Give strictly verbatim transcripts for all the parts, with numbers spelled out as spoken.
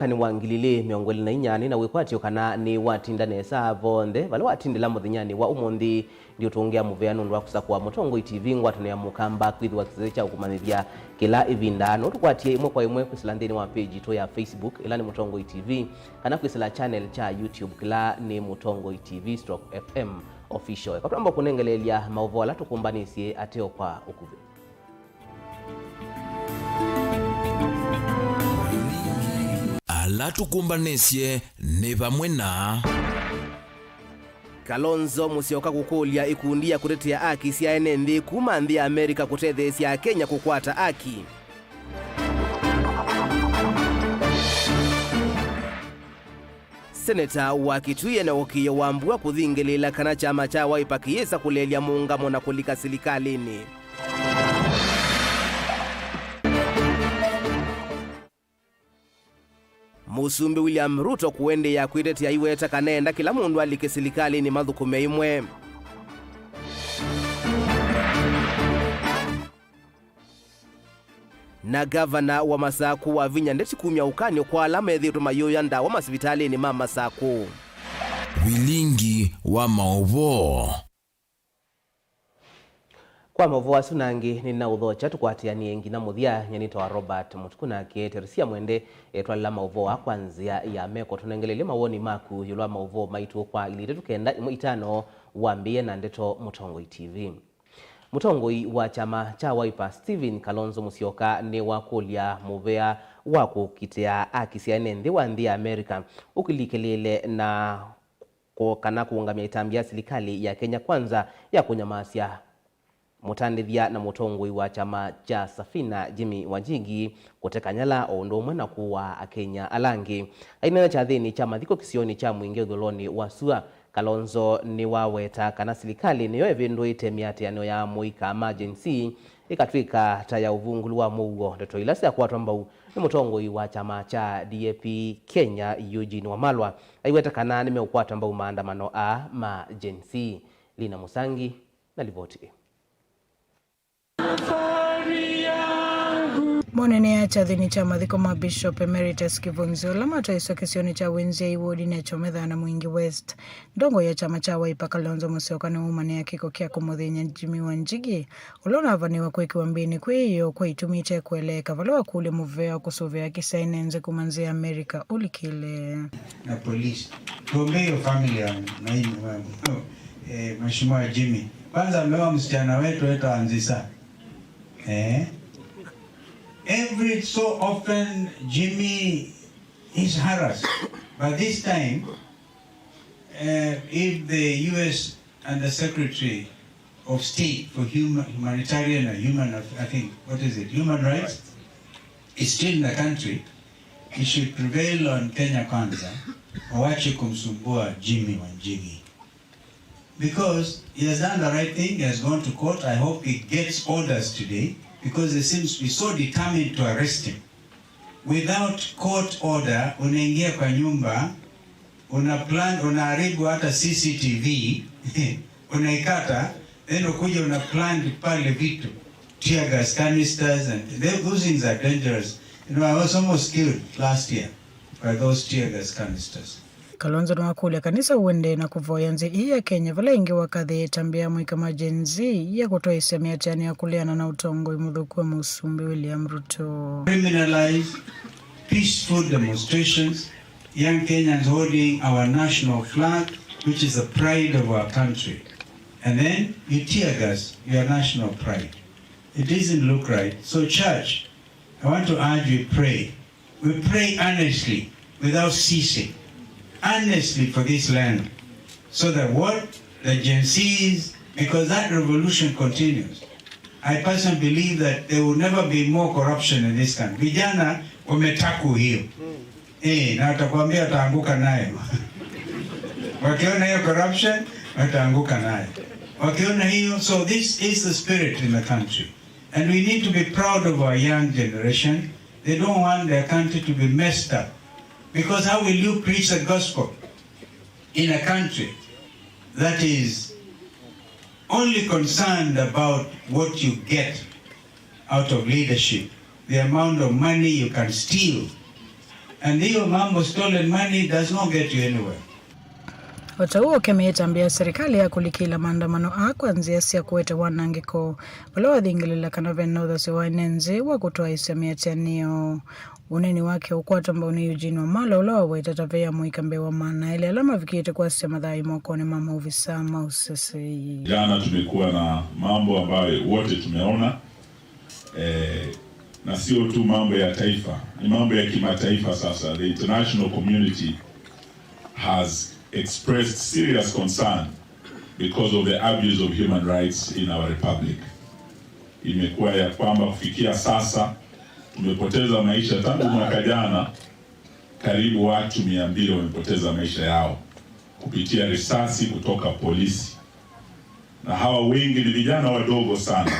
Mwakani wa ngili ilĩ mĩongo ĩlĩ na inya, nĩ na wĩkwatyo kana nĩwatinda nesa vonthe vala watindĩla mũthenyanĩ wa ũmũnthĩ. Ndiũtũngĩa mũvea nũndũ wa kũsakũa Mũtongoi T V, ngwatanĩo ya Mũkamba, kwĩthĩwa kĩsese kya ũkũmanyĩthya kĩla ĩvinda. No tũkwatie ĩmwe kwa ĩmwe kwĩsĩla nthĩnĩ wa page yitũ ya Facebook, ĩla nĩ Mũtongoi T V, kana kwĩsĩla channel kya YouTube, kĩla nĩ Mũtongoi T V stroke F M Official. Eka twamba kũnengeleelya maũvoo ala tũkũmbanĩsye ateo kwa ũkuvĩ. Ala tũkũmbanĩsye nĩ vamwe na Kalonzo Musyoka kũkũlya ikundi ya kũtetea aki sya ene nthĩ kuma nthĩ ya Amerika kũtetheesya Akenya kũkwata aki. Seneta wa Kitui ena ũkĩĩo wa mbua kũthingĩlĩĩla kana kyama kya Wiper kĩyĩsa kũleelya mũũngamo na kũlika silikalĩnĩ. Mũsumbĩ William Ruto kũendeea kwĩtetea aiweta kana enda kĩla mũndũ alike silikalĩnĩ mathũkũme ĩmwe. Na ngavana wa Masakũ wavinya ndeti kumya ũkany'o kwa ala methĩĩtwe mayũya ndawa masivitalĩnĩ ma Masakũ. Vilingi wa maũvoo. Kwa maũvoo asu na angĩ nĩnaũthokya tũkwatĩanĩe nginya mũthya. Nyie nĩtawa Robert Mũtuku, nake Teresia Mwende etwalĩla maũvoo aa kwa nzĩa ya meko. Tũnengelelye mawoni maku ĩũlũ wa maũvoo maitũ kwa ilĩ itatũ kenda ĩmwe itano, wambĩĩe na ndeto Mũtongoi T V. Mũtongoi wa kyama kya Wiper, Stephen Kalonzo Musyoka, nĩwakũlya mũvea wa kũkitĩa aki sya ene nthĩ wa nthĩ ya America ũkĩlikĩlĩĩle na kũ-, kana kũũngamya ĩtambya ya silikalĩ ya Kenya Kwanza ya kũnyamasya mũtandĩthya na mũtongoi wa kyama kya Safina, Jimmy Wanjigi, kũte kanyala o ũndũ ũmwe na kũaa Akenya ala angĩ. Aineena kyathĩnĩ kya mathiko kĩsionĩ kya Mwingĩ ũthũlonĩ wa sua, Kalonzo nĩwaweta kana silikalĩ nĩyo ĩvĩndũĩte mĩatĩanĩo ya mũika ma Gen Z ĩkatw'ĩka ta ya ũvungũlu wa mũuo. Ndeto ila syakwatwa mbau nĩ mũtongoi wa kyama kya D A P Kenya, Eugene Wamalwa, aiweta kana nĩmeũkwata mbau maandamano aa ma Gen Z. Lina Musangi na livoti ĩ. Monene ya kyathĩnĩ kya mathiko ma Bishop Emeritus Kivunzi, ũla mataĩswa kĩsionĩ kya Wenzia wodinĩ ya Chomethana, Mwingi West, ndongo ya kyama kya Wiper Kalonzo Musyoka nĩwaumanĩa kĩko kya kũmũthĩny'a Jimmy Wanjigi, ũla ũnavanĩwa kwĩkĩwa mbĩnĩ kwĩ ĩyoo kwa itumi ite kũeleeka, vala wakũlya mũvea wa kũsũvĩa aki sya ene nthĩ kuma nthĩ ya America ũlikĩle. Na police. Tuombee hiyo family ya, na hii, eh, Mheshimiwa Jimmy. Kwanza ameoa msichana wetu, wetu Anzisa. Eh? Every so often Jimmy is harassed. But this time, uh, if the U S and the Secretary of State for human, humanitarian and human, I think, what is it, human rights, is still in the country, he should prevail on Kenya Kwanza, wawache kumsumbua Jimmy Wanjigi. Because he has done the right thing, he has gone to court. I hope he gets orders today, because they seems to be so determined to arrest him. Without court order, unaingia kwa nyumba, una plan, unaharibu hata C C T V, unaikata, then ukuja una plant pale vitu, tear gas canisters, and they, those things are dangerous. You know, I was almost killed last year by those tear gas canisters. Kalonzo nĩwakũlya kanisa ũendee na kũvoya nthĩ ii ya Kenya, vala ĩngĩ wakathĩĩe ĩtambya ya mũika ma Gen Z ya kũtwaĩsya mĩatĩanĩo ya kũleana na ũtongoi mũthũku wa Mũsumbĩ William Ruto. Criminalize peaceful demonstrations, young Kenyans holding our national flag, which is the pride of our country. And then you tear gas your national pride. It doesn't look right. So church, I want to urge we pray. We pray earnestly, without ceasing, earnestly for this land, so that what the Gen Zs, because that revolution continues. I personally believe that there will never be more corruption in this country. Vijana wametaku hiyo. Eh, na watakwambia wataanguka nayo. Wakiona hiyo corruption, wataanguka nayo. Wakiona hiyo, so this is the spirit in the country. And we need to be proud of our young generation. They don't want their country to be messed up. Because how will you preach the gospel in a country that is only concerned about what you get out of leadership, the amount of money you can steal And hiyo mambo stolen money does not get you anywhere. O ta ũu ũkemea ĩtambya ya serikali ya kũlikĩla maandamano aa kwa nzĩa sya kũete wanangĩko, vala wathingĩlĩla kana ve na ũthasyo wa ene nthĩ wa kũtwaĩĩsya mĩatĩanĩo. Ũneeni wake ũkwatwa mbau nĩ Eugene Wamalwa, ũla waweta ta ve ya mũika mbee wa maana elĩ ala mavikĩte kwasya mathayũ mokonĩ ma maovisa ma ũseseĩ. Jana tumekuwa na mambo ambayo wote tumeona, eh, na sio tu mambo ya taifa, ni mambo ya kimataifa sasa. The international community has expressed serious concern because of the abuse of human rights in our republic. Imekuwa ya kwamba kufikia sasa tumepoteza maisha, tangu mwaka jana karibu watu mia mbili wamepoteza maisha yao kupitia risasi kutoka polisi, na hawa wengi ni vijana wadogo sana.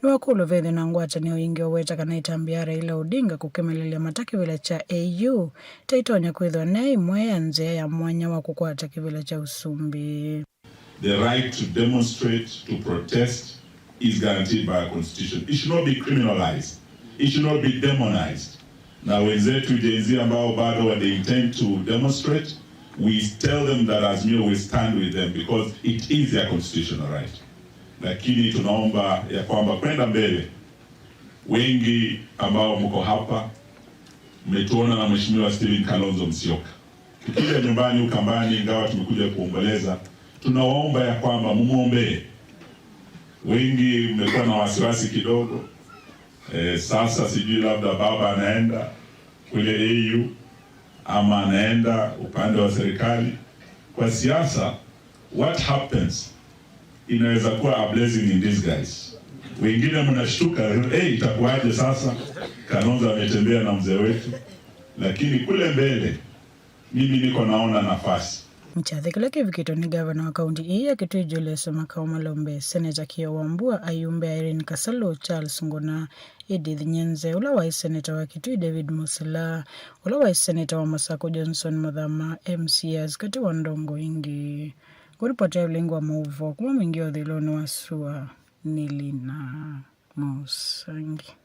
Nĩwakũlw'a vethĩwe na ngwatanĩo ĩngĩ ũweta kana ĩtambya ya Raila Odinga kũkemelelya mata kĩvĩla kya A U ta ĩtonya kwĩthĩwa ne ĩmwe ya nzĩa ya mwanya wa kũkwata kĩvĩla kya ũsumbĩ. The right to demonstrate, to protest is guaranteed by our constitution. It should not be criminalized. It should not be demonized. Na wenzetu Gen Z ambao bado wa they intend to demonstrate, we tell them that Azimio will stand with them because it is their constitutional right. Lakini tunaomba ya kwamba kwenda mbele, wengi ambao mko hapa mmetuona na Mheshimiwa Stephen Kalonzo Musyoka, tukija nyumbani Ukambani, ingawa tumekuja kuomboleza, tunawaomba ya kwamba mumwombee. Wengi mmekuwa na wasiwasi kidogo. E, sasa sijui labda baba anaenda kule A U ama anaenda upande wa serikali. Kwa siasa, what happens inaweza kuwa a blessing in disguise. Wengine mnashtuka, hey, itakuwaje sasa? Kalonzo ametembea na mzee wetu, lakini kule mbele mimi niko naona nafasi. Kyathĩ kĩla kĩvikĩtwe nĩ ngavana wa kaunti ĩĩ ya Kitui Julius Makau Malombe, Seneta Kio Wambua, ayumbe Irene Kasalu, Charles Nguna, Edith Nyenze, ũla waĩ seneta wa Kitui David Musila, ũla waĩ seneta wa Masakũ Johnson Muthama, M C As, katĩ wa ndongo ingĩ. Kũripotĩa ũlingi wa maũvoo kuma Mwingi Ũthũĩlonĩ wa Sua nĩ Lina Musangi.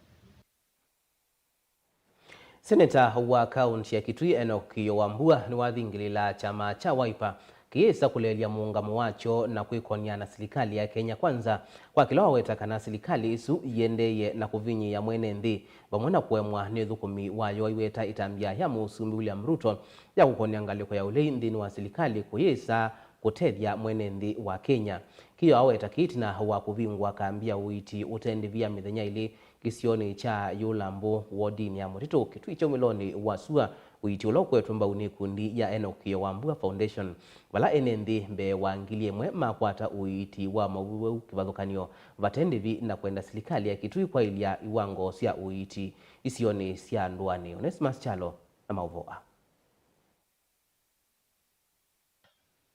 Seneta wa kaunti ya Kitui Enock Kio Wambua nĩwathingĩlĩla kyama kya Wiper kĩyĩsa kũleelya mũũngamo wakyo na kwĩkonya na silikalĩ ya Kenya Kwanza, kwa kĩla waweta kana silikalĩ ĩsu ĩendeeye na kũvinyĩĩa mwene nthĩ, vamwe na kũemwa nĩ ũthũkũmi wayo aiweta ĩtambya ya Mũsumbĩ William Ruto ya kũkonya ngalĩko ya ũlei nthĩnĩ wa silikalĩ kũyĩsa kũtethya mwene nthĩ wa Kenya. Kio aweta kĩĩ ĩtina wa kũvingũa kambi ya ũiiti ũte ndĩvi ya mĩthenya ĩlĩ kĩsionĩ kya Yulambu, wodinĩ ya Mũtitũ, Kitui kyaumĩlonĩ wa Sua, ũiiti ũla ũkwetwe mbau nĩ ĩkundi ya Enock Kio Wambua Foundation, vala ene nthĩ mbee wa ngili ĩmwe makwata ũiiti wa mawĩw'au kĩvathũkany'o vate ndĩvi na kwenda silikalĩ ya Kitui kwaĩlya iwango sya ũiiti isionĩ sya ndũanĩ. Onesmus Kyalo na maũvoo aa.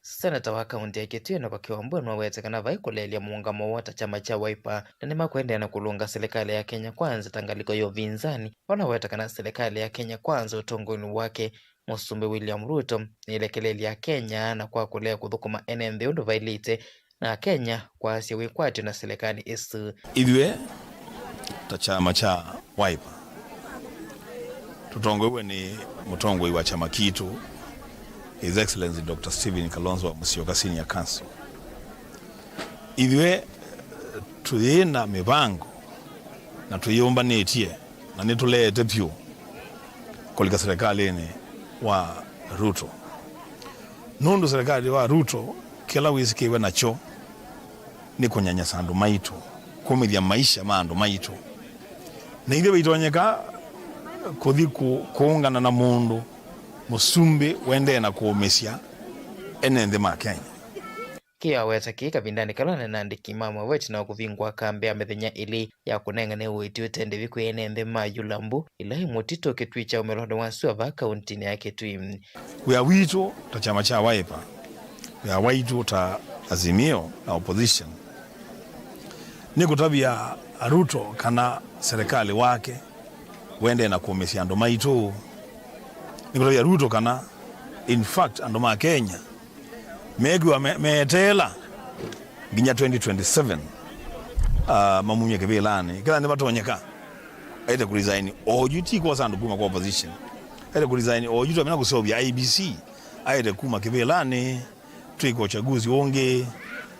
Seneta wa kaunti ya Kitui Enock Kio Wambua nĩwawete kana vai kũleelya mũũngamo woo ta kyama kya Wiper, na nĩmakũendeea na kũlũnga silikalĩ ya Kenya Kwanza ta ngalĩko ya ũvinzani. Onaweta kana silikalĩ ya Kenya Kwanza ũtongoinĩ wake Mũsumbĩ William Ruto nĩĩlekelelye Akenya na kwa kũlea kũthũkũma ene nthĩ ũndũ vaĩlĩte, na Akenya kwasya wĩkwatyo na silikalĩ ĩsu. Ithyĩ ta kyama kya Wiper tũtongoew'e nĩ mũtongoi wa kyama kitũ, His Excellency Doctor Stephen Kalonzo wa Musyoka, Senior Counsel. Ithyĩ tũyĩ na mĩvango na twĩyũmbanĩtye na nĩtũleete vyũ kũlika serikalĩnĩ wa Ruto. Nũndũ serikalĩ wa Ruto kĩla wĩsĩkĩiwe nakyo nĩ kũnyanyasa andũ maitũ, kũmĩthya maisha ma andũ maitũ. Na ithyĩ vaitonyeka kũthi kũ-, kũũngana na mũndũ mũsumbĩ wendee na kũũmĩsya ene nthĩ ma Kenya. Kĩo aweta kĩĩ kavindanĩ kala anene na andĩki ma maũvoo ĩtina wa kũvingũa kambi ya mĩthenya ĩlĩ ya kũnengane ũiiti ũte ndĩvi kwĩ ene nthĩ ma Yulambu, ĩla yĩ Mũtitũ, Kitui kyaumĩlonĩ wa Sua vaa kauntinĩ ya Kitui. Wĩa witũ ta kyama kya Wiper, wĩa waitũ ta Azimio na opposition, nĩ kũtavya Ruto kana serikali wake wendee na kũũmĩsya andũ maitũ. Nĩ kũtavya Ruto kana, in fact, andũ ma Kenya mekwĩwa me-, meeteela nginya twenty twenty-seven, ah, mamumye kĩvĩlanĩ. Kĩla nĩvatonyeka, aĩte kũresign oyu, ti kwosa andũ kuma kwa opposition. Aĩle kũresign oyu twamina kũseũvya I E B C, aĩle kuma kĩvĩlanĩ, twĩke ũchaguzi ũngĩ,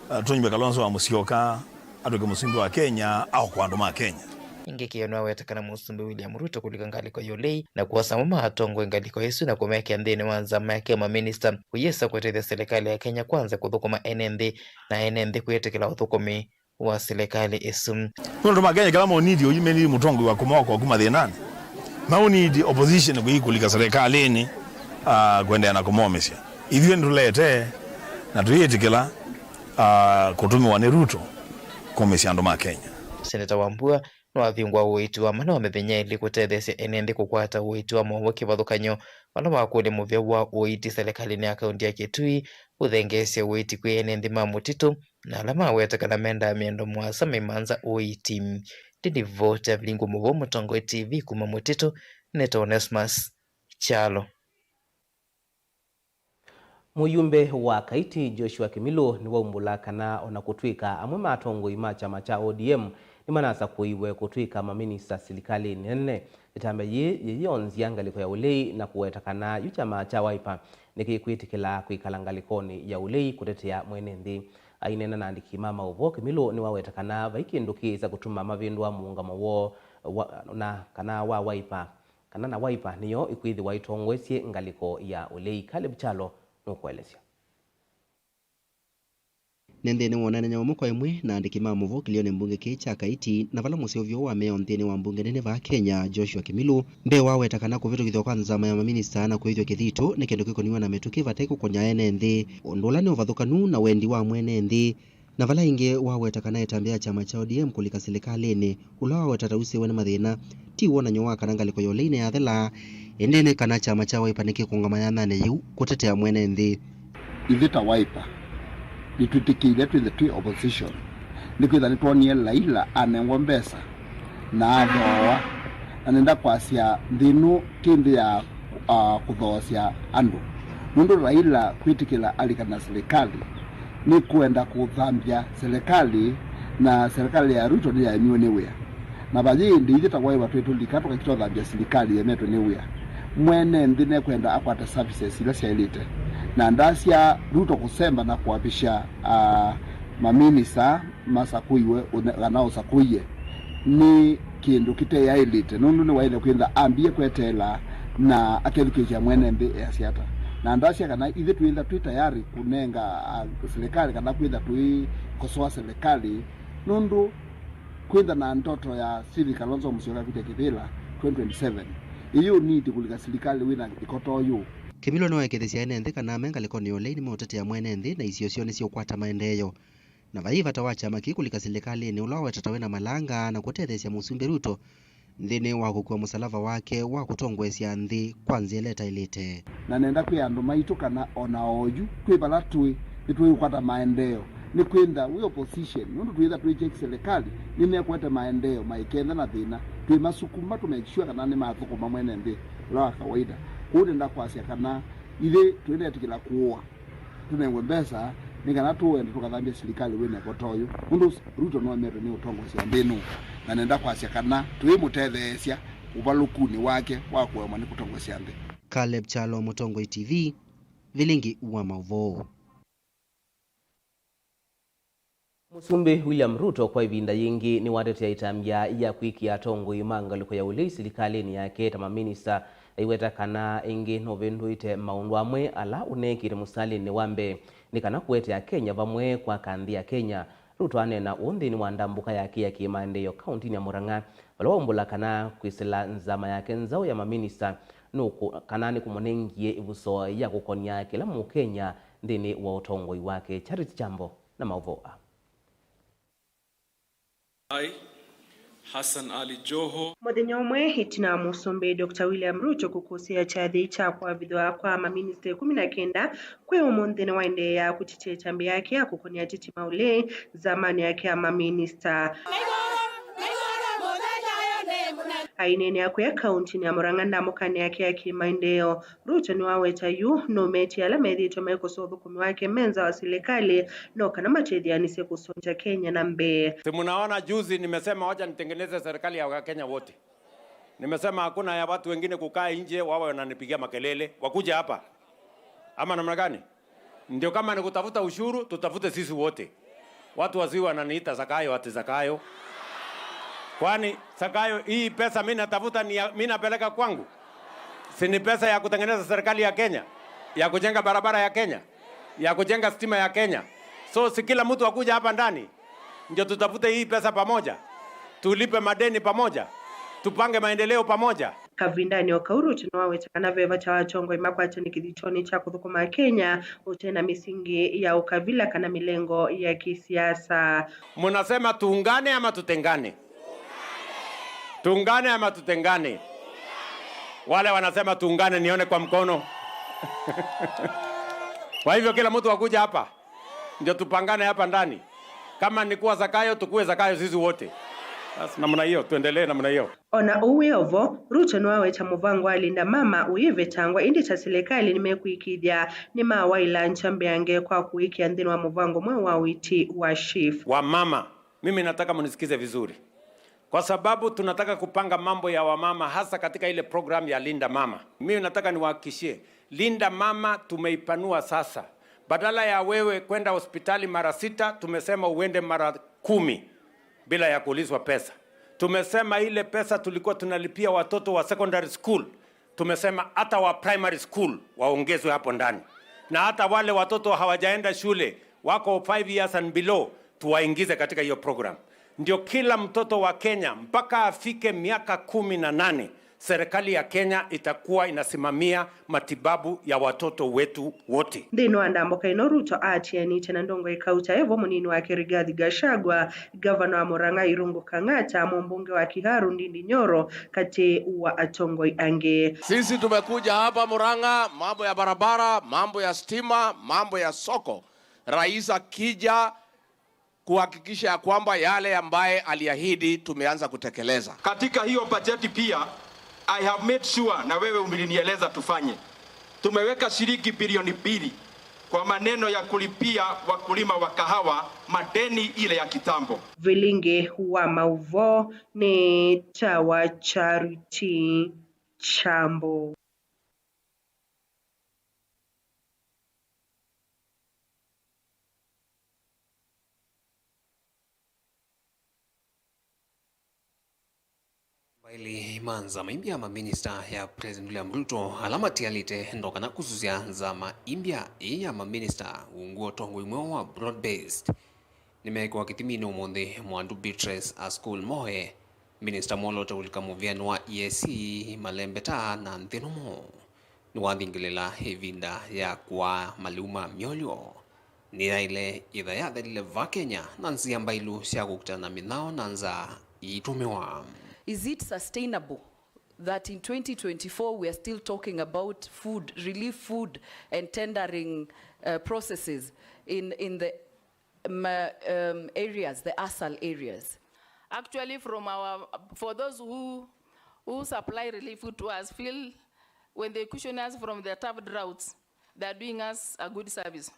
uh, tũnyuve Kalonzo wa Musyoka atw'ĩke mũsumbĩ wa Kenya, aokoe andũ ma Kenya. Ĩngĩ Kĩoo nĩwaweta kana Mũsumbĩ William Ruto kũlika ngalĩko ya ũlei na kwosa amwe ma atongoi ngalĩko ĩsu na kũmekĩa nthĩnĩ wa nzama yake ya maminista kũyĩsa kũtethya silikalĩ ya Kenya Kwanza kũthũkũma ene nthĩ na ene nthĩ kwĩtĩkĩla ũthũkũmi wa silikalĩ ĩsu. Nũndũ Makenya kĩla maũnidi ũyu menidi mũtongoi wa kũmaokoa kuma thĩnanĩ. Maũnidi opposition kũi kũlika silikalĩnĩ, ah, kũendeea na kũmomĩsya. Ithyĩ nĩtũlete na tũyĩtĩkĩla, ah, kũtũmĩwa nĩ Ruto kũmĩsya andũ ma Kenya. Seneta Wambua nĩwavingũa ũiiti wa mana wa mĩthenya ĩlĩ kũtetheesya ene nthĩ kũkwata ũiiti wa maũvoo kĩvathũkany'o vala wakũlya mũvĩa wa ũiiti silikalĩnĩ ya kaunti ya Kitui ũthengeesye ũiiti kwĩ ene nthĩ ma mũtitũ na ala maweta kana mendaa mĩendo mũasa maimanza ũiiti. Ndĩ livoti ya Vilingũ Mũvoo Mũtongoi T V kuma mũtitũ, nĩtawa Onesmus Kyalo. Mũyumbe wa Kaiti Joshua Kĩmilũ nĩwaumbũla kana o na kũtw'ĩka amwe ma atongoi ma kyama kya O D M nĩmanasakũiwe kũtw'ĩka maminista silikalĩnĩ nene, ĩtambya yĩĩ yĩyĩonzya ngalĩko ya ũlei na kũweta kana yu kyama kya Wiper nĩkĩkwĩtĩkĩla kwĩkala ngalĩkonĩ ya ũlei kũtetea mwene nthĩ. Aineena na andĩki ma maũvoo, Kĩmilũ nĩwaweta kana vai kĩndũ kĩĩsa kũtuma mavĩndũa mũũngamo woo wa, na kana wa Wiper, kana na Wiper nĩyo ĩkwĩthĩwa ĩtongoesye ngalĩko ya ũlei. Caleb Kyalo nũkũelesya. Nĩ nthĩnĩ wa ũneenany'a ũmwe kwa ĩmwe na andĩki ma mũvoo kĩlĩonĩ mbunge kĩĩ kya Kaiti, na vala mũseũvyo wa mĩao nthĩnĩ wa mbunge nene vaa Kenya, Joshua Kĩmilũ, mbee waweta kana kũvĩtũkĩthw'a kwa nzama ya maminista na kũĩthw'a kĩthitũ nĩ kĩndũ kĩkoniwe na mĩtũkĩ vate kũkonya ene nthĩ, ũndũ ũla nĩ ũvathũkanu na wendi wa mwene nthĩ. Na vala ĩngĩ waweta kana ĩtambya ya kyama kya O D M kũlika silikalĩnĩ, ũla waweta ta usĩwe nĩ mathĩna, ti wonany'o wa kana ngalĩko ya ũlei nĩyathela, ĩndĩ nĩ kana kyama kya Wiper nĩkĩkũngama yanyanĩ yĩu kũtetea mwene nthĩ. Ithyĩ ta Wiper, nĩtwĩtĩkĩile twĩthe twĩ opposition, nĩkwĩtha nĩtwonie Raila anengwa mbesa na athooa, na nenda kwasya nthĩ ĩno ti nthĩ ya, ah, kũthoosya andũ, nũndũ Raila kwĩtĩkĩla alika na silikalĩ nĩ kwenda kũthambya silikalĩ, na silikalĩ ya Ruto nĩyaemiwe nĩ wĩa. Na vayĩ ĩndĩ ithyĩ ta Wiper twĩtũlika tũkakita ũthambya silikalĩ yemetwe nĩ wĩa. Mwene nthĩ nekwenda akwate services ila syaĩlĩte. Na ndasya Ruto kũsemba na kũapisha, ah, maminista masakũiwe ũne-, kana ũsakũie nĩ kĩndũ kĩteyaĩlĩte, nũndũ nĩwaĩle kwĩtha ambie kweteela na akethukĩĩsya mwene nthĩ easya ata. Na ndasya kana ithyĩ twĩtha twĩ tayari kũnenga, ah, silikalĩ kana kwĩtha tũikosoa silikalĩ, nũndũ kwĩtha na ndoto ya Stephen Kalonzo Musyoka kwĩtya kĩvĩla twenty twenty-seven. Ĩyĩ ũniti kũlika silikalĩ wĩna ĩkoto yũ. Kĩmilũ nĩwaĩkĩĩthĩsya ene nthĩ kana me ngalĩkonĩ ya ũlei nĩmeũtetea mwene nthĩ na isio syoo nĩsiũkwata maendeeo. Na vai vata wa kyama kĩĩ kũlika silikalĩnĩ ũla wawetata wĩna malanga na kũtetheesya Mũsumbĩ Ruto nthĩnĩ wa kũkua mũsalava wake wa kũtongoesya nthĩ kwa nzĩa ĩla ĩtaĩlĩte. Na nenda kwĩa andũ maitũ kana o na oyu twĩ vala tũĩ, nĩtũĩũkwata maendeeo. Nĩ kwĩtha wĩ opposition, nũndũ twĩtha twĩ check silikalĩ, nĩmekwete maendeeo maiketha na thĩna. Twĩmasukuma tũ make sure kana nĩmathũkũma mwene nthĩ ũla wa kawaida. Kwoou nenda kwasya kana ithyĩ tũinetĩkĩla kũũa tũnengwe mbesa nĩ kana tũende tũkathambye silikalĩ wĩna ĩkoto yũ, nũndũ Ruto nũemetwe nĩ ũtongoesya nthĩ ĩno, na nenda kwasya kana tũimũtetheesya ũvalũkunĩ wake wa kũemwa nĩ kũtongoesya nthĩ. Caleb Kyalo, Mũtongoi T V, vilingi wa maũvoo. Mũsumbĩ William Ruto kwa ĩvinda yĩngĩ nĩwatetea ĩtambya ya kwĩkĩa atongoi ma ngalĩko ya ũlei silikalĩnĩ yake ta maminista, aiweta kana ĩngĩ nũvĩndũĩte maũndũ amwe ala ũneekĩte mũsalĩnĩ wa mbee nĩ kana kũete Akenya vamwe kwaka nthĩ ya Kenya. Ruto aneena ũũ nthĩnĩ wa ndambũka yake ya kĩmaendeeo kaũntĩnĩ ya Murang'a, vala waumbũla kana kwĩsĩla nzama yake nzaũ ya maminista nũkũ-, kana nĩkũmũnengie ĩvuso ya kũkonya kĩla Mũkenya nthĩnĩ wa ũtongoi wake. Charity Kyambo na maũvoo aa. I, Hassan Ali Joho. Mũthenya ũmwe ĩtina wa Mũsumbĩ Doctor William Ruto kũkũsĩĩa kyathĩ kya kwavithwa kwa maminista ĩkũmi na kenda, kwĩ ũmũnthĩ nĩwaendeea kũtetea ĩtambya yake ya kũkonya ateti ma ũlei nzamanĩ yake ya maminista. Aineenea kwĩ kaũntĩnĩ ya Murang'a ndambũkanĩ yake ya kĩmaendeeo, Ruto nĩwaweta yu nũmetie ala methĩĩtwe maikosoa ũthũkũmi wake me nza wa silikalĩ no kana matethĩanĩsye kũsũngya Kenya na mbee. Si mnaona juzi nimesema wacha nitengeneze serikali ya Wakenya wote. Nimesema hakuna ya watu wengine kukaa nje wawe wananipigia makelele, wakuje hapa. Ama namna gani? Ndio, kama ni kutafuta ushuru, tutafute sisi wote. Watu wasiwe wananiita Zakayo ati Zakayo. Kwani Zakayo, hii pesa mimi natafuta ni ya, mimi napeleka kwangu? Si ni pesa ya kutengeneza serikali ya Kenya, ya kujenga barabara ya Kenya, ya kujenga stima ya Kenya? So si kila mtu akuja hapa ndani, ndio tutafute hii pesa pamoja, tulipe madeni pamoja, tupange maendeleo pamoja. Kavindanĩ o kau, Ruto nĩwaweta kana ve vata wa atongoi makwatane kĩthitoonĩ kya kũthũkũma Kenya ũte na mĩsingi ya ũkavila kana mĩlengo ya kĩsiasa. Mnasema tuungane ama tutengane? Tuungane ama tutengane? Wale wanasema tuungane, nione kwa mkono. Kwa hivyo kila mtu akuja hapa, ndio tupangane hapa ndani. Kama ni kuwa Zakayo, tukue Zakayo sisi wote. Basi namna hiyo, tuendelee namna hiyo. O na ũu wĩ o vo, Ruto nĩwaweta mũvango wa Linda Mama ũyĩvetangwa, ĩndĩ ta silikalĩ nĩmekwĩkĩĩthya nĩmawaĩla nja mbeange kwa kũĩkĩa nthĩnĩ wa mũvango mweũ wa ũiiti wa SHIF. Wamama, mimi nataka mnisikize vizuri, kwa sababu tunataka kupanga mambo ya wamama, hasa katika ile program ya Linda Mama. Mimi nataka niwahakikishie, Linda Mama tumeipanua sasa. Badala ya wewe kwenda hospitali mara sita, tumesema uende mara kumi bila ya kuulizwa pesa. Tumesema ile pesa tulikuwa tunalipia watoto wa secondary school, tumesema hata wa primary school waongezwe hapo ndani, na hata wale watoto hawajaenda shule, wako five years and below, tuwaingize katika hiyo program. Ndio kila mtoto wa Kenya mpaka afike miaka kumi na nane, serikali ya Kenya itakuwa inasimamia matibabu ya watoto wetu wote. Nthĩnĩ wa ndamboka ĩno, Ruto aatianĩtye na ndongoi kauta evo mũnini wake Rigathi Gachagua, ngavana wa Murang'a Irungu Kang'ata, mũmbunge wa Kiharu Ndindi Nyoro, katĩ wa atongoi angĩ. Sisi tumekuja hapa Murang'a, mambo ya barabara, mambo ya stima, mambo ya soko. Rais akija kuhakikisha ya kwamba yale ambaye aliahidi tumeanza kutekeleza. Katika hiyo bajeti pia, I have made sure, na wewe umenieleza tufanye, tumeweka shilingi bilioni mbili kwa maneno ya kulipia wakulima wa kahawa madeni ile ya kitambo. Vilingi wa mauvoo nĩ tawa Charity Chambo. Mbaĩli ma nzama imbya ya maminista ya President William Ruto ala matialĩte ndo kana kususya nzama imbya ĩĩ ya maminista ungu wa ũtongoi mweũ wa broad based. Nĩmeekĩwa kĩthiminĩ ũmũnthĩ, mwandu Beatrice Askul Moe, minista mwoloote kũlika mũvĩanĩ wa E A C, malembeta na nthĩ nũmũ, nĩwathingĩlĩla ĩvinda ya kũaa malĩu ma myolyo. Nĩyaĩle ĩtha yathelile va Kenya na nzĩa mbailu sya kũkitana na mĩnyao na nzaa iitũmĩwa. Is it sustainable that in twenty twenty-four we are still talking about food, relief food and tendering, uh, processes in, in the um, uh, um, areas, the ASAL areas. Actually, from our, for those who, who supply relief food to us, feel when they cushion us from the tough droughts, they are doing us a good service.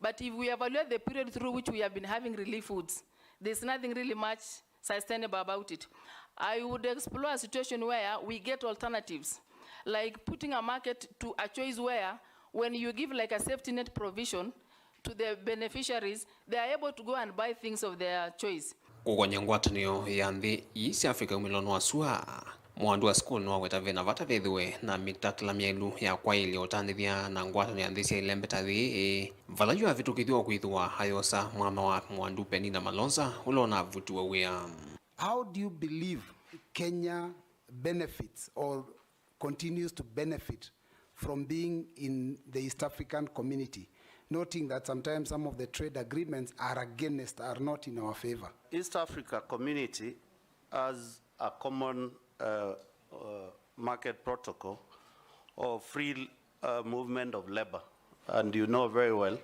But if we evaluate the period through which we have been having relief foods, there's nothing really much sustainable about it. I would explore a situation where we get alternatives, like putting a market to a choice where when you give, like, a safety net provision to the beneficiaries, they are able to go and buy things of their choice. Kũkony'a ngwatanĩo ya nthĩ ii sya Africa umĩlonĩ wa sua, mwandu wa sukulu nĩwaweta vena vata vethĩwe na mĩtalatala myaĩlu ya kwaĩlya ũtandĩthya na ngwatanĩo ya nthĩ sya ilembeta yĩĩ, vala yu avĩtũkĩthw'a kwĩthĩwa ayosa mwanya wa mwandu Penina Malonza ũla ũnavutiwe wĩa. How do you believe Kenya benefits or continues to benefit from being in the East African community, noting that sometimes some of the trade agreements are against, are not in our favor? East Africa community has a common, uh, uh, market protocol of free, uh, movement of labor. And you know very well,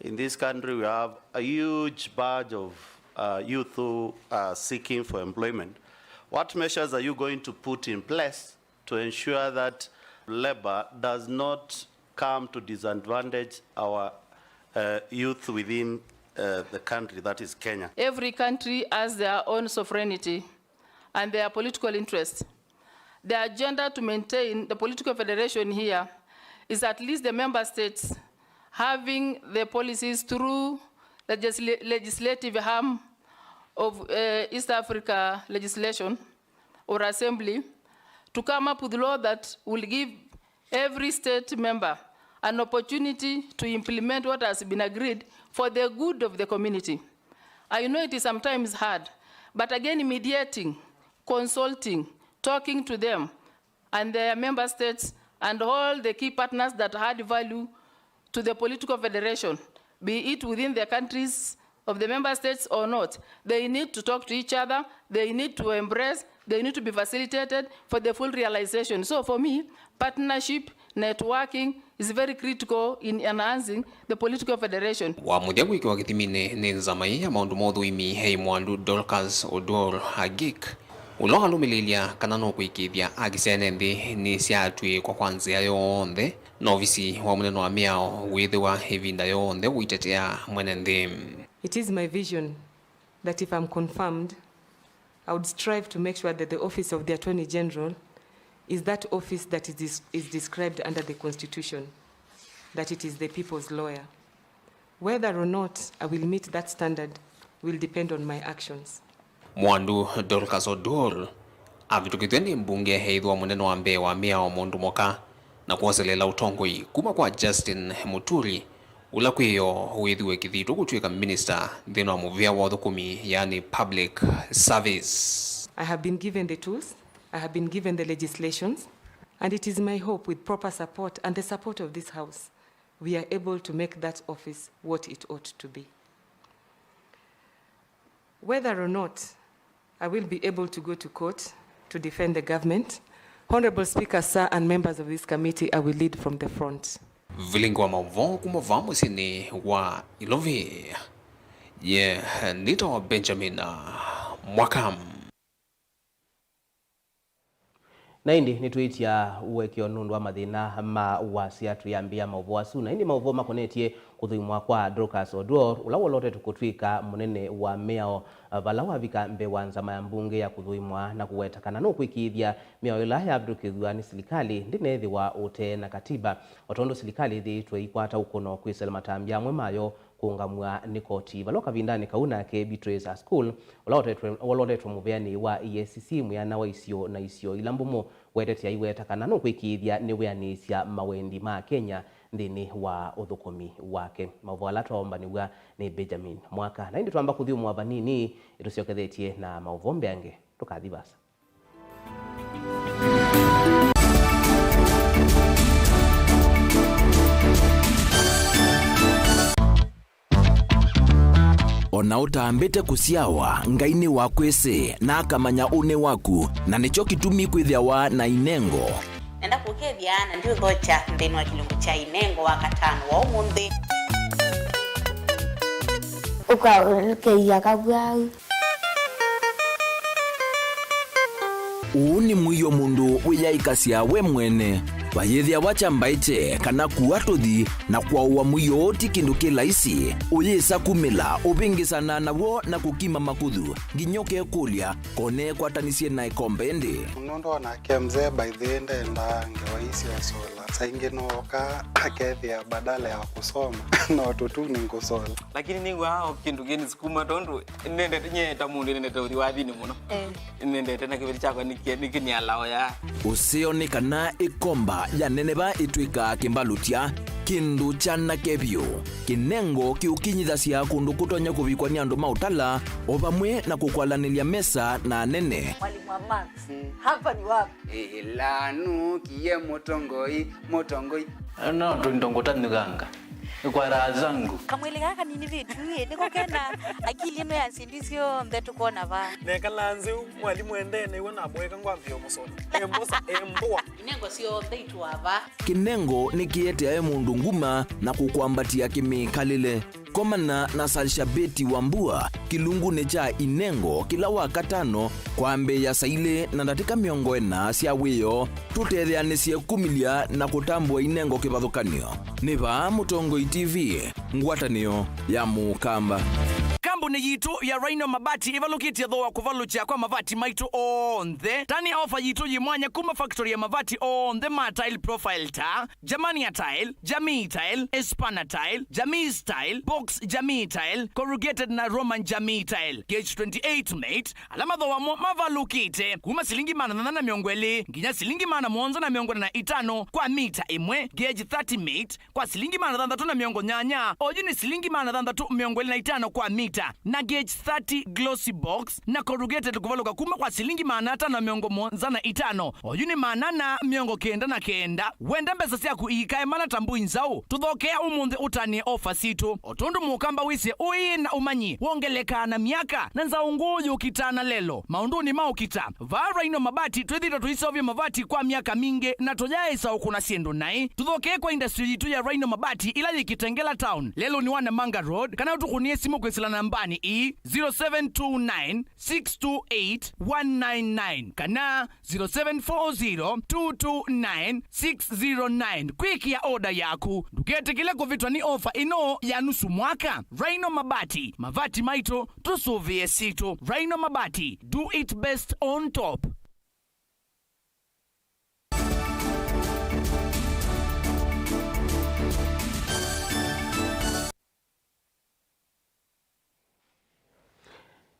in this country we have a huge barge of, uh, youth who are seeking for employment. What measures are you going to put in place to ensure that labor does not come to disadvantage our, uh, youth within, uh, the country, that is Kenya? Every country has their own sovereignty and their political interests. The agenda to maintain the political federation here is at least the member states having the policies through legisla-, legislative arm of, uh, East Africa legislation or assembly to come up with law that will give every state member an opportunity to implement what has been agreed for the good of the community. I know it is sometimes hard, but again, mediating, consulting, talking to them and their member states and all the key partners that add value to the political federation, be it within the countries of the member states or not, they need to talk to each other, they need to embrace, they need to be facilitated for the full realization. So for me, partnership, networking is very critical in enhancing the political federation. Wa mũthya kwĩkĩwa kĩthiminĩ nĩ nzama ĩĩ ya maũndũ ma ũthũĩmi, Mwandũ Dorcas Oduor Agik, ũla walũmĩlĩĩlya kana nũkwĩkĩĩthya akisya ene nthĩ nĩsyatw'ĩĩkwa kwa nzĩa yonthe na ovisi wa mũnene wa mĩao wĩthĩwa ĩvinda yonthe ũitetea mwene nthĩ. It is my vision that if I'm confirmed, I would strive to make sure that the office of the Attorney General is that office that is, is described under the Constitution, that it is the people's lawyer. Whether or not I will meet that standard will depend on my actions. Mwandũ Dorcas Oduor avĩtũkĩtw'e nĩ mbunge eĩthwa mũnene wa mbee wa mĩao mũndũ mũka na kwoseleela ũtongoi kuma kwa Justin Muturi, ũla kwĩyo wĩthiwe kĩthitũ kũtw'ĩka minista nthĩnĩ wa mũvĩa wa ũthũkũmi, yani public service. I have been given the tools, I have been given the legislations, and it is my hope with proper support and the support of this House, we are able to make that office what it ought to be. Whether or not I will be able to go to court to defend the government, Honorable Speaker, sir, and members of this committee, I will lead from the front. Vilingi wa maũvoo kuma vaa mũsyĩnĩ wa Ilovi. Ye, nĩtawa Benjamin, ah, Mwaka. Na ĩndĩ nĩtwĩtya ũekeo nũndũ wa mathĩna ma wasya twĩambĩĩa maũvoo asu. Na ĩndĩ maũvoo makonetye kũthũimwa kwa Dorcas Oduor, ũla wolotetwe kũtw'ĩka mũnene wa mĩao, vala wavika mbee wa nzama ya mbunge ya kũthũimwa na kũweta kana nũkwĩkĩĩthya mĩao ĩla yavĩtũkĩthw'a nĩ silikalĩ ndĩneethĩwa ũtee na katiba, o tondũ silikalĩ ĩthĩĩtwe ĩikwata ũkũno kwĩsĩla matambya amwe mayo kũũngamw'a nĩ koti. Vala o kavindanĩ kau nake Beatrice Askul, ũla wolotetwe, wolotetwe mũveanĩi wa E A C C mwĩana wa isio na isio ila mbũmũ, wetetie aiweta kana nũkwĩkĩĩthya nĩwĩanĩĩsya mawendi ma Kenya nthĩnĩ wa ũthũkũmi wake. Maũvoo ala twaombanĩw'a nĩ Benjamin Mwaka. Na ĩndĩ twamba kũthyũmũa vanini, ĩtũsyokethetye na maũvoo mbeange. Ndũkathi vaasa. O na ũtambĩte kũsyawa, Ngai nĩwakwĩsĩ, na akamanya ũnĩ waku, na nĩkyo kĩtumi kwĩthĩawa na inengo. Nenda kũkethya na ndiũthokya nthĩnĩ wa kĩlungu kya inengo wa katano wa ũmũnthĩ. Ũkaũlũkĩia kavwau. Ũũ nĩ mũio mũndũ wĩyaĩkasya we mwene. Vayĩthĩawa kyambaĩkye kana kua tũthi na kwaũa mũio ũũ ti kĩndũ kĩ laisi. Ũyĩsa kumĩla, ũvĩngĩsana naw'o na kũkima makuthu, nginya ũkekũlya, "Ko neekwatanĩsye na ĩkombe ĩndĩ?" Nũndũ o nake mzee by the way ndendaa ngewa ii sya sola. Saa ingĩ nooka akethĩa badala ya kũsoma no tũtuni ngũsola. Lakini nĩw'aa o kĩndũ kĩnĩsukuma tondũ nĩnendete, nyie ta mũndũ nĩnendete ũthi wathinĩ mũno. Eh. Nĩnendete na kĩveti kyakwa nĩkĩ-, nĩkĩnialao ya. Ũseo nĩ kana ĩkomba ya neneva ĩtw'ĩkaa kĩmbalũtya, kĩndũ kyanake vyũ. Kĩnengo kĩũkinyĩthasya kũndũ kũtonya kũvikwa nĩ andũ ma ũtala, o vamwe na kũkwalanĩlya mesa na anene. Mwalimu wa Max, hapa ni wapi? Ĩla nũkie mũtongoi, mũtongoi. No tũindo ngũtanyũkanga. Kwa raha zangu. Kamwĩlĩ gaka kanini vitu ĩ, nĩko kena akili ĩno ya syĩndũ syonthe tũkwona vaa. Nekala nzĩ ũ, mwalimũ endee nĩw'o namũeka ngwambĩĩa ũmũsola. Embosa, embũa. Inengo syonthe itũa vaa. Kĩnengo nĩkĩeteae mũndũ nguma na kũkwambatĩa kĩmĩkalĩle. Komana na Salshabeti Wambua kĩlungunĩ kya inengo kĩla wa katano kwambĩĩa saa ilĩ na ndatĩka mĩongo ĩna sya wĩoo, tũtetheanĩsye kumĩlya na kũtambũa inengo kĩvathũkany'o. Nĩ vaa Mũtongoi T V, ngwatanĩo ya Mũkamba. nĩ yitũ ya Rhino Mabati ĩvalũkĩtye thooa kũvalũkya kwa mavati maitũ onthe. Tani ofa yitũ yĩ mwanya kuma factory ya mavati onthe ma tile profile ta Germania Tile, Jamii Tile, Espana Tile, Jamii Style, Box Jamii Tile, Corrugated na Roman Jamii Tile, Gauge twenty-eight mate, ala mathooa mo mavalũkĩte kuma silingi maana thanthatũ na mĩongo ĩlĩ nginya silingi maana mũonza na mĩongo ĩna na itano kwa mita ĩmwe, Gauge thirty mate, kwa silingi maana thanthatũ na mĩongo nyanya, oyu nĩ silingi maana thanthatũ mĩongo ĩlĩ na itano kwa mita, na Gauge thirty Glossy Box na Corrugated kũvalũka kuma kwa silingi maana atano na mĩongo mũonza na itano, oyu nĩ maana ana mĩongo kenda na kenda. Wenda mbesa syaku iikae mana ta mbũi nzaũ, tũthokea ũmũnthĩ ũtanĩe ofa sitũ. O tondũ mũkamba wĩsĩ ũĩ na ũmanyi wongelekaa na myaka, na nzaũ ngũũ yũkitaa na lelo maũndũnĩ ma ũkita, vaa Rhino Mabati twĩthĩĩtwe tũiseũvya mavati kwa myaka mingĩ na tũyaaĩsa ũkũna syĩndũ naĩ. Tũthokee kwa industry yitũ ya Rhino Mabati ĩla yĩ Kitengela Town, lelũnĩ wa Namanga Road, kana ũtũkũnĩe simũ kwĩsĩla nambanĩ ii, zero seven two nine, six two eight, one nine nine kana zero seven four zero, two two nine, six zero nine kwĩkĩa oda yaku. Ndũketĩkĩle kũvĩtwa nĩ ofa ĩno ya nusu mwaka. Rhino Mabati, mavati maitũ, tũsũvĩe sitũ. Rhino Mabati, do it best on top.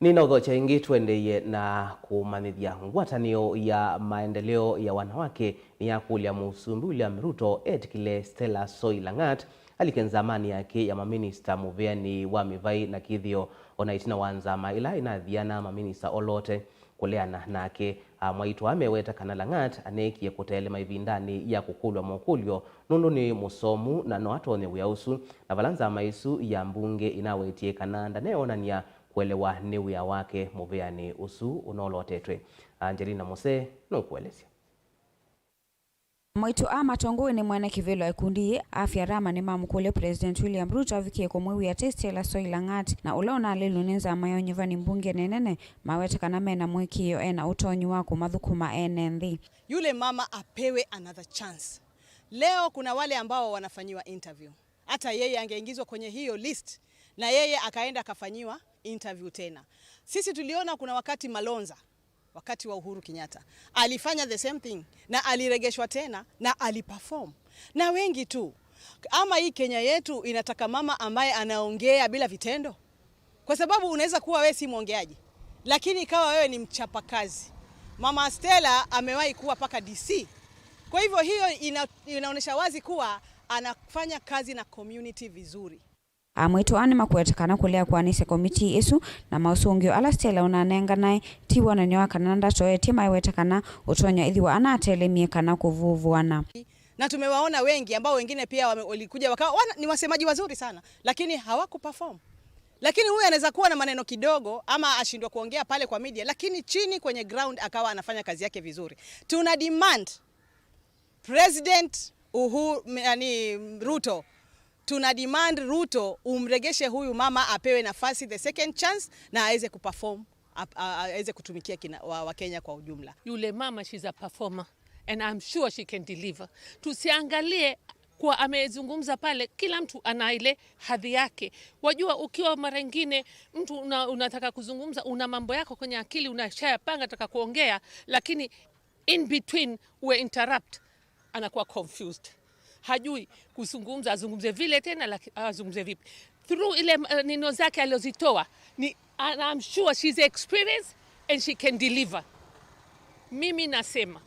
Nĩnaũthokya ĩngĩ tũendeeye na kũmanyĩthya. Ngwatanĩo ya maendeleo ya wanawake nĩyakũlya Mũsumbĩ William Ruto etĩkĩle Stella Soi Langat alike nzamanĩ yake ya maminista mũvĩanĩ wa mĩvaĩ na kĩthĩo, o na ĩtina wa nzama ĩla ĩnathiana maminista olote kũleana nake. A, Mwaitũ ameweta kana Langat aneekie kũteelema ĩvindanĩ ya kũkũlw'a mokũlyo nũndũ nĩ mũsomu na no atonye wĩa ũsu, na vala nzama ĩsu ya mbunge ĩnawetie kana ndaneonany'a kũelewa nĩ wĩa wake mũvĩanĩ ũsu ũnolotetwe. Angelina Mose nũkũelesya. Mwaitũ aa matongow'e nĩ mwene kĩvĩla wa ĩkundi yĩĩ, Afya Rama, nĩmamũkũlya President William Ruto avikie kũmwĩw'ĩa tei Stella Soi Langat, na ũla ũnalelw'e nĩ nzama ya ũnyuvani mbungeni nene, maweta kana mena mũĩkĩĩo ena ũtonyi wa kũmathũkũma ene nthĩ. Yule mama apewe another chance. Leo kuna wale ambao wanafanyiwa interview. Hata yeye angeingizwa kwenye hiyo list na yeye akaenda akafanyiwa interview tena. Sisi tuliona kuna wakati Malonza, wakati wa Uhuru Kenyatta, alifanya the same thing na aliregeshwa tena na aliperform. Na wengi tu, ama hii Kenya yetu inataka mama ambaye anaongea bila vitendo? Kwa sababu unaweza kuwa wewe si mwongeaji, lakini ikawa wewe ni mchapakazi. Mama Stella amewahi kuwa paka D C. Kwa hivyo hiyo ina-, inaonyesha wazi kuwa anafanya kazi na community vizuri. Amwĩtũ aa nĩmakwete kana kũlea kũanĩsya komitii ĩsu na maũsũngĩo ala Stella ũnanenganae ti wonany'o wa kana ndatoetye, maiweta kana ũtonya ĩthĩwa anatelemie kana kũvũvũana. Na tumewaona wengi ambao wengine pia wame-, walikuja wakawa wana-, ni wasemaji wazuri sana, lakini hawakuperform. Lakini huyu anaweza kuwa na maneno kidogo ama ashindwe kuongea pale kwa media, lakini chini kwenye ground akawa anafanya kazi yake vizuri. Tuna demand President Uhuru, m-, yani, Ruto, tuna demand Ruto umregeshe huyu mama apewe nafasi, the second chance, na aweze kuperform, ap-, a-, aweze kutumikia kina, wa, wa Kenya kwa ujumla. Yule mama, she's a performer and I'm sure she can deliver. Tusiangalie kwa amezungumza pale, kila mtu ana ile hadhi yake. Wajua, ukiwa mara ingine mtu una-, unataka kuzungumza, una mambo yako kwenye akili, unashayapanga, taka kuongea, lakini in between we interrupt, anakuwa confused, hajui kuzungumza, azungumze vile tena, laki-, azungumze vipi through ile, uh, neno zake alizozitoa ni, and I'm sure she's experienced and she can deliver. Mimi nasema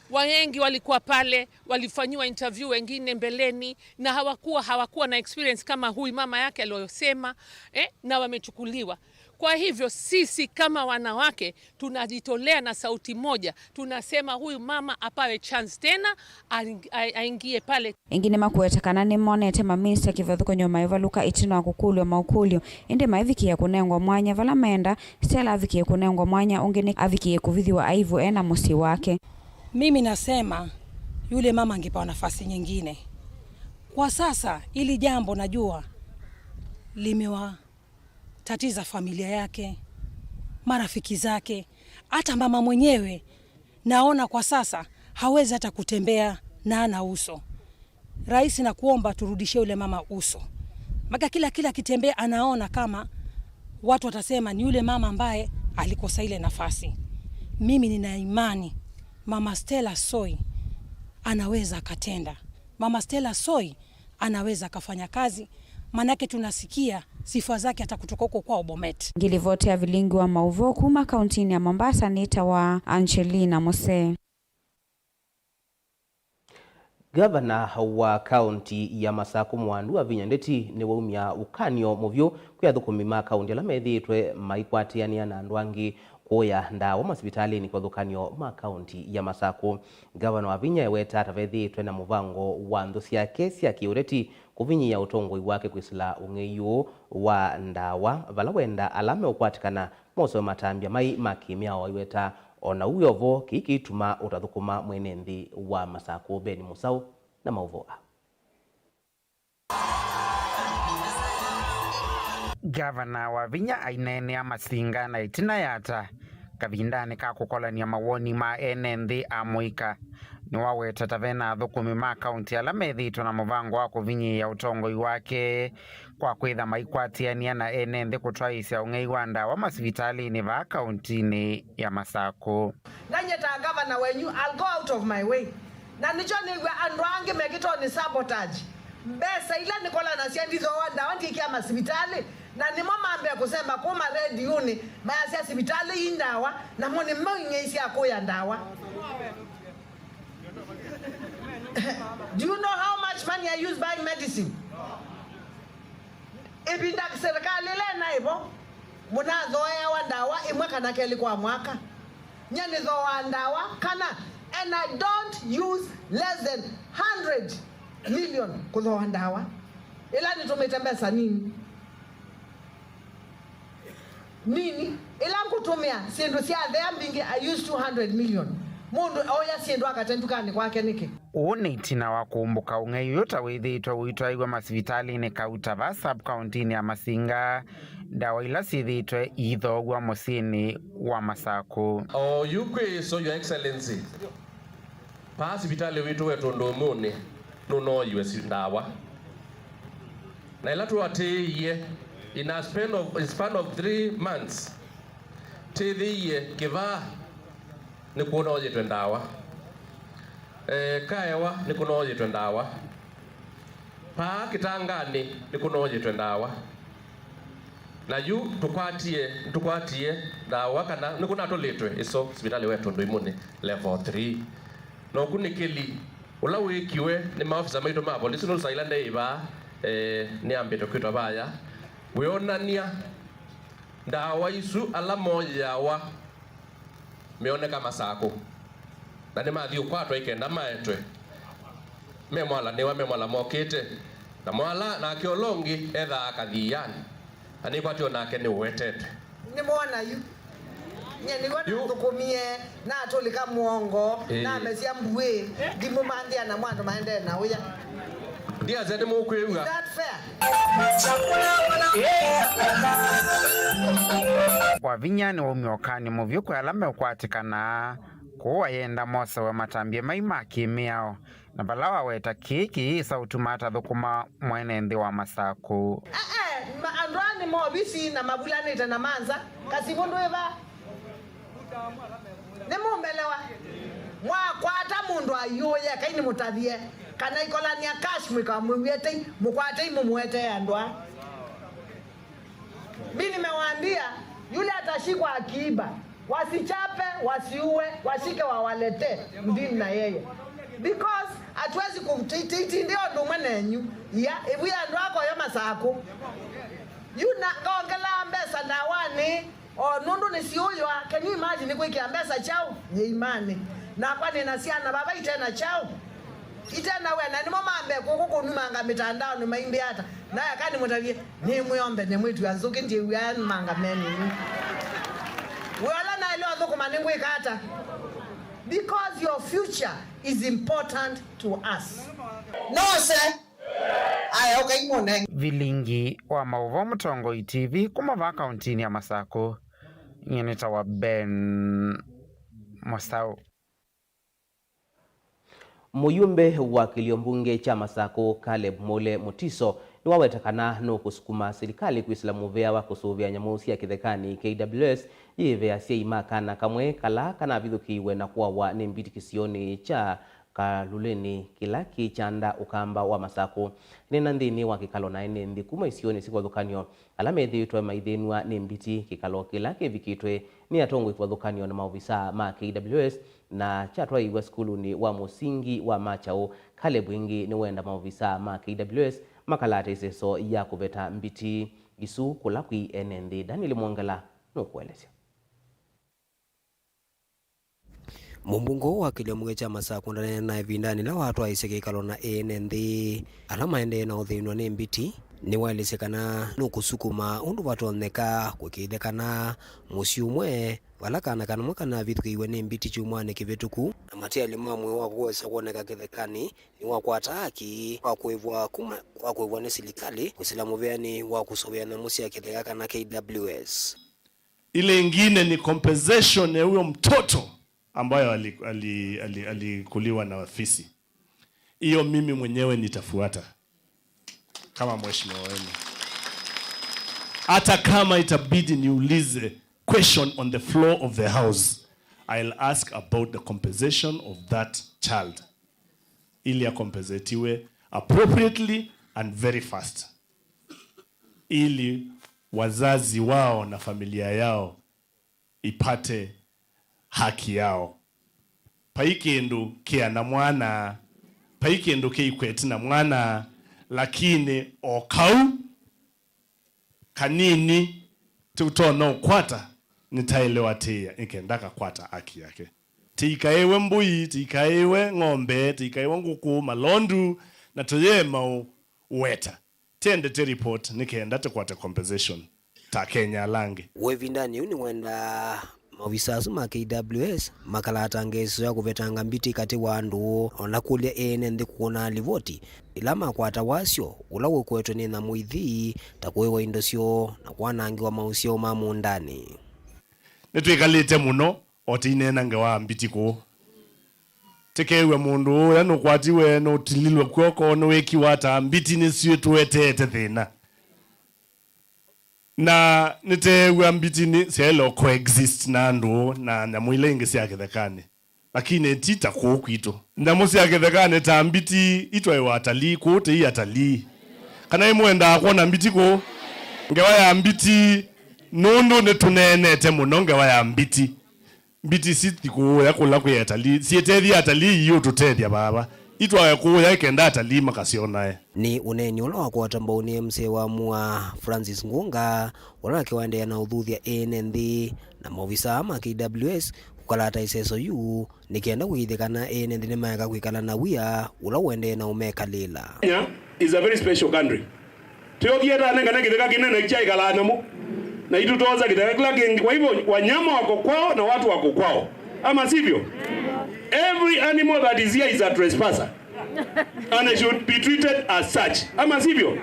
wengi walikuwa pale, walifanyiwa interview wengine mbeleni na hawakuwa, hawakuwa na experience kama huyu mama yake aliyosema, eh, na wamechukuliwa. Kwa hivyo sisi kama wanawake tunajitolea na sauti moja, tunasema huyu mama apawe chance tena, aing-, a-, aingie pale. Ĩngĩ nĩmakwete kana nĩmonete maminista kĩvathũkany'o maivalũka ĩtina wa kũkũlw'a maũkũlyo, ĩndĩ maivikĩĩa kũnengwa mwanya vala meenda. Stella avikĩe kũnengwa mwanya ũngĩ nĩ avikĩe kũvithiwa aivu ena mũsyĩ wake. Mimi nasema yule mama angepewa nafasi nyingine. Kwa sasa hili jambo najua limewa tatiza familia yake, marafiki zake, hata mama mwenyewe naona kwa sasa hawezi hata kutembea na ana uso. Rais, nakuomba turudishie yule mama uso. Maka kila, kila akitembea anaona kama Watu watasema ni yule mama ambaye alikosa ile nafasi. Mimi nina imani Mama Stella Soi anaweza akatenda. Mama Stella Soi anaweza akafanya kazi, manake tunasikia sifa zake hata kutoka huko kwao Bomet. Ngilivoti ya vilingi wa mauvoo kuma kaunti-inĩ ya Mombasa nĩ ta wa Angelina Muse. Ngavana wa kaunti ya Masakũ Mwandu Wavinya Ndeti nĩwaumya ũkany'o mũvyũ kwĩ athũkũmi ma kaunti ala methĩĩtwe maikwatĩanĩa na andũ angĩ kũya ndawa masivitalĩnĩ kwa ũthũkanyo ma kaunti ya Masakũ. Ngavana Wavinya eweta ata vethĩĩtwe na mũvango wa nthũ syake sya kĩũteti kũvinyĩĩa ũtongoi wake kwĩsĩla ũng'ei ũũ wa ndawa, vala wenda ala meũkwatĩkana mosewe matambya mai ma kĩmĩao aiweta. O na ũu wĩ o vo, kĩĩ kĩituma ũtathũkũma mwene nthĩ wa Masakũ Ben Mũsaũ na maũvoo aa. Ngavana Wavinya aineenea Masinga na ĩtina ya ata kavindanĩ ka kũkolany'a mawoni ma ene nthĩ amũika. Nĩwaweta ta ve na athũkũmi ma kaunti ala methĩĩtwe na mũvango wa kũvinyĩĩa ũtongoi wake kwa kwĩtha maikwatĩanĩa na ene nthĩ kũtwaĩĩsya ũng'ei wa ndawa masivitalĩnĩ vaa kauntinĩ ya Masakũ. Na nyie ta ngavana wenyu, I'll go out of my way. Na nĩkyo nĩw'a andũ angĩ mekĩtwo nĩ sabotage. Mbesa ila nĩkolanasya ndithooa ndawa ndiĩkĩa masivitalĩ, na nĩmo mambee kũsemba kũma rediũnĩ mayasya sivitalĩ ii ndawa, namo nĩmo ing'ei sya kũya ndawa. Do you know how much money I use buying medicine? Ĩvinda serikali ĩla ĩnaĩ vo, mũnathooeawa ndawa ĩmwe kana kelĩ kwa mwaka. Nyie nĩthooaa ndawa kana, and I don't use less than hundred million kũthooa ndawa. Ĩla nĩtũmĩte mbesa nini. Nini, ĩla ngũtũmĩa syĩndũ sya thea mbingĩ, I use two hundred million. Mũndũ oya syĩndũ akate ndukanĩ kwake nĩkĩ? Ũũ nĩ ĩtina wa kũmbũka ũng'ei ũyũ ta wĩthĩĩtwe ũitwaĩw'a masivitalĩnĩ kauta vaa sub-kauntinĩ ya Masinga, ndawa ila syĩthĩĩtwe iithoow'a mũsyĩnĩ wa Masakũ. O yu kwĩ ĩso, Your Excellency. Paa sivitalĩ witũ wĩ Tũndũũmũnĩ nũnooiwe si-, ndawa. Na ĩla tũatĩĩie, in a span of, in span of three months, tĩthĩie Kĩvaa nĩkũnooyĩtwe ndawa. Eh, Kaewa nĩkũnooyĩtwe ndawa. Paa Kĩtanganĩ nĩkũnooyĩtwe ndawa. Na yu tũkwatie, nĩtũkwatie ndawa kana nĩkũnatũlĩtwe ĩso sivitalĩ wa Tũndũũmũnĩ level three. Na ũkunĩkĩli ũla wĩkiwe nĩ maofisa maitũ ma volisi, nũndũ saa ila ndeĩ vaa, eh, nĩambĩte kwĩtwa vaya, wĩonany'a ndawa isu ala moyeawa meoneka Masakũ, na nĩmathiĩ ũkwatwa ikenda maetwe. Me mwala nĩwa, me mwala mokĩte, na mwala nake ũla ũngĩ ethaa akathianĩ, na nĩkwatĩ o nake nĩũwetetwe. Nĩmwona yu. Nye nĩw'o yu nathũkũmie, natũlĩka mũongo, ĩĩ, namesya mbuĩ, ndimũmanthĩa na mwandũ maendee na ũya. Ndiasya nĩmũkwĩw'a. Is that fair? Wavinya nĩwaumya ũkany'o mũvyũ kwĩ ala meũkwatĩkana kũu ayenda mosewe matambya mai ma kĩmĩao, na vala waweta kĩĩ kĩyĩsa ũtuma atathũkũma mwene nthĩ wa Masakũ. Aa, ma-, andũ aa nĩ movisi na mavulanĩte na manza. Kasivu ndwĩva? Nĩmũmbelewa? Mwakwata mũndũ aiũye, kai nĩmũtavye, kana ikolania cash mwĩkamwĩw'e tei, mũkwatei mũmũetee andũ aa. Mi nimewaambia, yule atashikwa akiiba, wasichape, wasiue, washike wawaletee, mdili na yeye. Because hatuwezi kutitindi ũndũ ũmwe nenyu. Ya, ĩvu ya andũ akoyo Masakũ. Yu na ngongela mbesa ndawanĩ, o nũndũ nĩsiũywa, can you imagine kwĩkĩa mbesa kyaũ yĩimanĩ? Nakwa nĩna syana vava ite na kyaũ? Ite na wĩa, na nĩmo mambe kũkũ kũnumanga mĩtandaonĩ maimbĩa ata? Naye akanĩmũtavye, nĩmwĩombe nĩ mwĩtu wa nzũkĩ, ndyĩw'aa manga menini. Wĩa ũla naĩle ũthũkũma nĩngwĩka ata? Because your future is important to us. Nose. Aya, ũkai mũnenge. Vilingi wa maũvoo Mũtongoi T V kuma vaa kauntinĩ ya Masakũ, nyie nĩtawa Ben Mũsaũ. Mũyumbe wa kĩlio mbunge kya Masakũ, Caleb Mule Mutiso, Nĩwaweta kana nũkũsukuma silikalĩ kwĩsĩla mũvea wa kũsũvĩa nyamũ sya kĩthekanĩ, K W S, yĩĩve asyai ma kana kamwe kala kanavithũkĩiwe na kũawa nĩ mbiti kĩsionĩ kya Kaluleni kĩla kĩ kyanda ũkamba wa Masakũ. Akĩneena nthĩnĩ wa kĩkalo na ene nthĩ kuma isionĩ syĩ kĩvathũkany'o ala methĩĩtwe maithĩnw'a nĩ mbiti, kĩkalo kĩla kĩvikĩtwe nĩ atongoi kĩvathũkany'o na maovisaa ma K W S na kyatwaĩiw'a sukulunĩ wa mũsingi wa Machaũ. Caleb ĩngĩ nĩwenda maovisaa ma K W S makalate ĩseso ya kũveta mbiti isu kũla kwĩ ene nthĩ. Daniel Mwongela nũkũelesya. Mũmbunge ũũ wa kĩlyomo kya Masakũ ndaneenaa ĩvindanĩ yĩla watwaĩĩsye kĩkalo na ene nthĩ ala maendee na ũthĩnw'a nĩ mbiti, nĩwaelesye kana nũkũsukuma ũndũ vatonyeka kũĩkĩĩthya kana mũsyĩ ũmwe vala kana kamwe kanavithũkĩiwe nĩ mbiti kyumwanĩ kĩvĩtũku, na matialĩ ma mwĩĩ wa kũkosa kwoneka kĩthekanĩ nĩwakwata haki wa kũĩvwa kuma, wa kũĩvwa nĩ silikalĩ kwĩsĩla mũveanĩ wa kũsũvĩa nyamũ sya kĩtheka kana K W S. Ile ingine ni compensation ya huyo mtoto ambayo ali, ali, ali, alikuliwa na fisi. Hiyo mimi mwenyewe nitafuata kama mheshimiwa wenu, hata kama itabidi niulize question on the floor of the house. I'll ask about the compensation of that child ili akompensetiwe appropriately and very fast, ili wazazi wao na familia yao ipate haki yao. Vai kĩndũ kĩana mwana, vai kĩndũ kĩikweti na mwana, lakini o kau kanini tũtonya ũkwata, nĩtaĩle watĩĩa nĩ kenda kakwata haki yake. Tĩikaĩwe mbũi, tĩikaĩwe ng'ombe, tĩikaĩwe ngũkũ, malondu, na tũyĩema ũweta. Tendete report nĩ kenda tũkwate compensation ta Akenya ala angĩ. Wĩvindanĩ ũũ nĩwendaa maovisa asu ma K W S makalata ngeso ya kũvetanga mbiti katĩ wa andũ, o na kũlya ene nthĩ kũkũna livoti ila makwata wasyo ũla ũkwetwe nĩ nyamũ ithi ta kũĩwa indo syoo na kwanangĩwa maũsyao ma mũũndanĩ. Nĩtwĩkalĩte mũno o tũineena ngewa ya mbiti kũũ. Tũkew'a mũndũ ũya nũkwatiwe, nũtililwe kw'oko, nĩwĩkiwa ata, mbiti nĩsyĩtũeteete thĩna. Na nĩtũkew'a mbiti nĩ syaĩle coexist na andũ na nyamũ ila ingĩ sya kĩthekanĩ. Lakini ti ta kũũ kwitũ. Nyamũ sya kĩthekanĩ ta mbiti itwaĩwa atalii, kũũ tũi atalii. Kana nĩmwendaa kwona mbiti kũũ? Ngewa ya mbiti, nũndũ nĩtũneenete mũno ngewa ya mbiti. Mbiti isu ti kũũya kũla kwĩ atalii. Syĩtethye atalii iũtũtethya vava. Itwawe kũũya ĩkenda atalii makasyonae. Nĩ ũneeni ũla wakwata mbau nĩ M C A wa Mua, Francis Ngunga, ũla nake waendeea na ũthuthya ene nthĩ na maovisa ma K W S kũkalata ĩseso yu nĩ kenda kũĩkĩĩthya kana ene nthĩ nĩmaeka kwĩkala na wia ũla ũendee na ũmekalĩla. Kenya is a very special country. Tũyokie tanengane kĩtheka kĩnene kyaĩkalaa nyamũ. Na itũtosa kĩtheka kĩla kĩngĩ. Kwa hivyo, wanyama wako kwao na watu wako kwao. Ama sivyo? Every animal that is here is a trespasser. And they should be treated as such. Ama sivyo?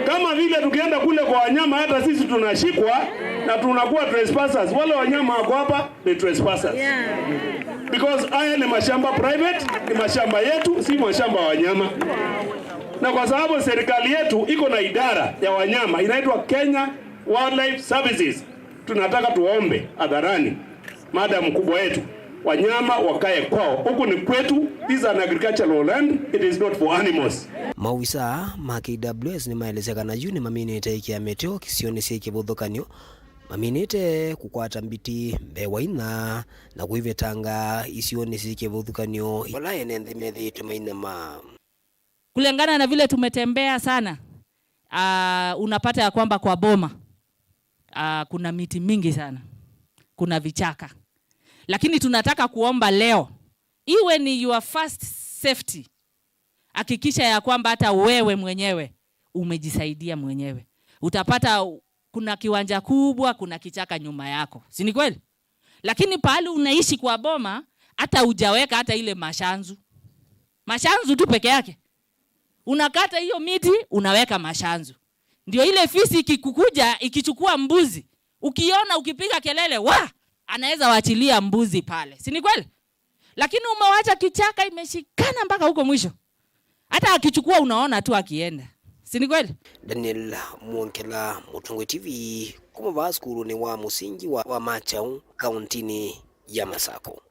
Kama vile tukienda kule kwa wanyama, hata sisi tunashikwa na tunakuwa trespassers. Wale wanyama wako hapa ni trespassers. Because haya ni mashamba private, ni mashamba yetu, si mashamba ya wanyama. Na kwa sababu serikali yetu iko na idara ya wanyama inaitwa Kenya Wildlife Services, tunataka tuombe hadharani, madam mkubwa yetu, wanyama wakae kwao. Huku ni kwetu, this is an agricultural land, it is not for animals. Maovisa ma K W S nĩmaelesya kana yu nĩmaminĩte ĩkĩa mĩtĩ o isionĩ syĩ kĩvathũkany'o, maminĩte kũkwata mbiti mbee wa inya na kũivetanga isionĩ syĩ kĩvathũkany'o vala ene nthĩ methĩĩtwe mainyama. Kulingana na vile tumetembea sana, ah, unapata ya kwamba kwa boma, ah, kuna miti mingi sana, kuna vichaka. Lakini tunataka kuomba leo, iwe ni your first safety. Hakikisha ya kwamba hata wewe mwenyewe umejisaidia mwenyewe. Utapata kuna kiwanja kubwa, kuna kichaka nyuma yako. Si ni kweli? Lakini pahali unaishi kwa boma, hata hujaweka hata ile mashanzu. Mashanzu tu peke yake. Unakata hiyo miti, unaweka mashanzu. Ndio ile fisi ikikukuja, ikichukua mbuzi, ukiona ukipiga kelele, wa! Anaweza waachilia mbuzi pale. Si ni kweli? Lakini umewacha kichaka imeshikana mpaka huko mwisho. Hata akichukua unaona tu akienda. Si ni kweli? Daniel Mwongela, Mũtongoi T V, kuma vaa sukulunĩ wa mũsingi wa, wa Machau, kauntinĩ ya Masako.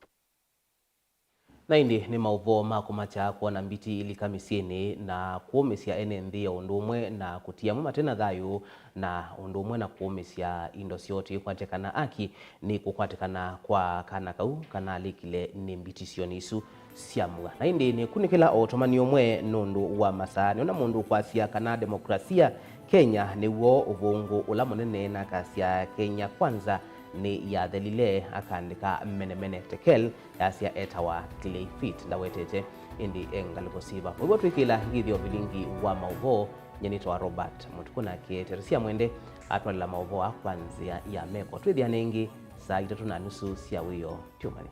Na ĩndĩ nĩ maũvoo ma kũmakya kwona mbiti ilika mĩsyĩnĩ na kũũmĩsya ene nthĩ o ũndũ ũmwe na kũtia amwe mate na thayũ, na ũndũ ũmwe na kũũmĩsya indo syoo tũikwatya kana aki nĩ kũkwatĩkana kwa kana kau kana alikile nĩ mbiti syonĩ isu sya mũa. Na ĩndĩ nĩkunĩkĩla o ũtũmani ũmwe nũndũ wa masaa. Nĩona mũndũ ũkwasya kana demokrasia Kenya nĩw'o ũvũngũ ũla mũnene, na akasya Kenya Kwanza nĩ yathelile, akaandĩka menemene. Tekel yasya etawa Clay Fit, ndawetete ĩndĩ e ngalĩko siva. Mwĩw'o twĩkĩla ngĩthyo vilingi wa maũvoo, nye nĩtawa Robert Mũtukũ, nake Teresia Mwende atwalĩla maũvoo aa kwa nzĩa ya meko. Twĩthĩane ĩngĩ saa itatũ na nusu sya wĩoo kyumani.